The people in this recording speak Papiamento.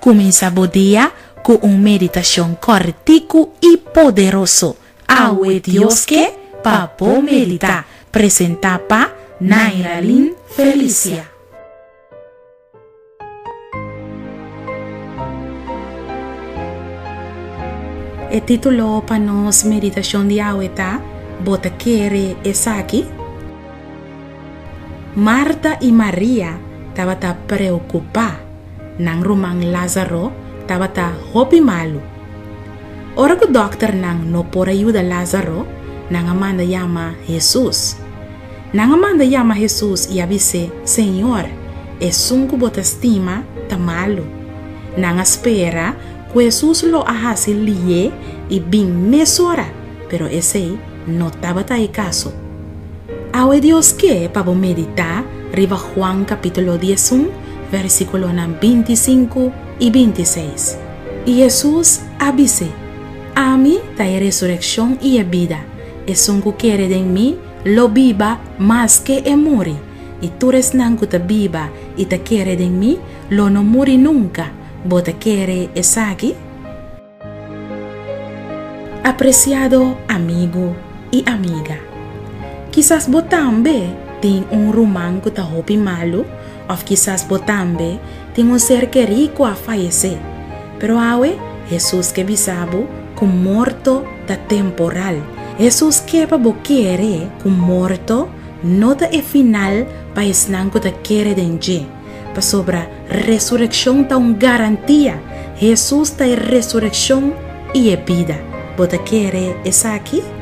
Kuminsá bo dia ku un meditashon kòrtiku i poderoso. Awe Dios ke pa bo meditá. Presentá pa Nairalyn Felicia. E título pa nos meditashon di awe ta Bo ta kere esaki? Marta i Maria tabata preokupá. Nan ruman Lázaro tabata hopi malu. Ora ku dòkternan no por a yuda Lázaro, nan a manda yama Hesus. Nan a manda yama Hesus i a bis'é, Señor, esun ku bo ta stima ta malu. Nan a spera ku Hesus lo a hasi lié i bin mesora, pero esei no tabata e kaso. Awe Dios ke pa bo meditá riba Juan kapítulo 11, versíkulonan 25 i 26. I Hesus a bis'é, Ami ta e resurekshon i e bida, esun ku kere den mi lo biba maske e muri, i tur esnan ku ta biba i ta kere den mi lo no muri nunka. Bo ta kere esaki? Apresiado amigu i amiga, kisas bo tambe tin un ruman ku ta hopi malu òf kisas bo tambe tin un ser kerí ku a fayesé. Pero awe Hesus ke bisa bo ku morto ta temporal. Hesus ke pa bo kere ku morto no ta e final pa esnan ku ta kere den dje. Pasobra resurekshon ta un garantia. Hesus ta e resurekshon i e bida. Bo ta kere esaki?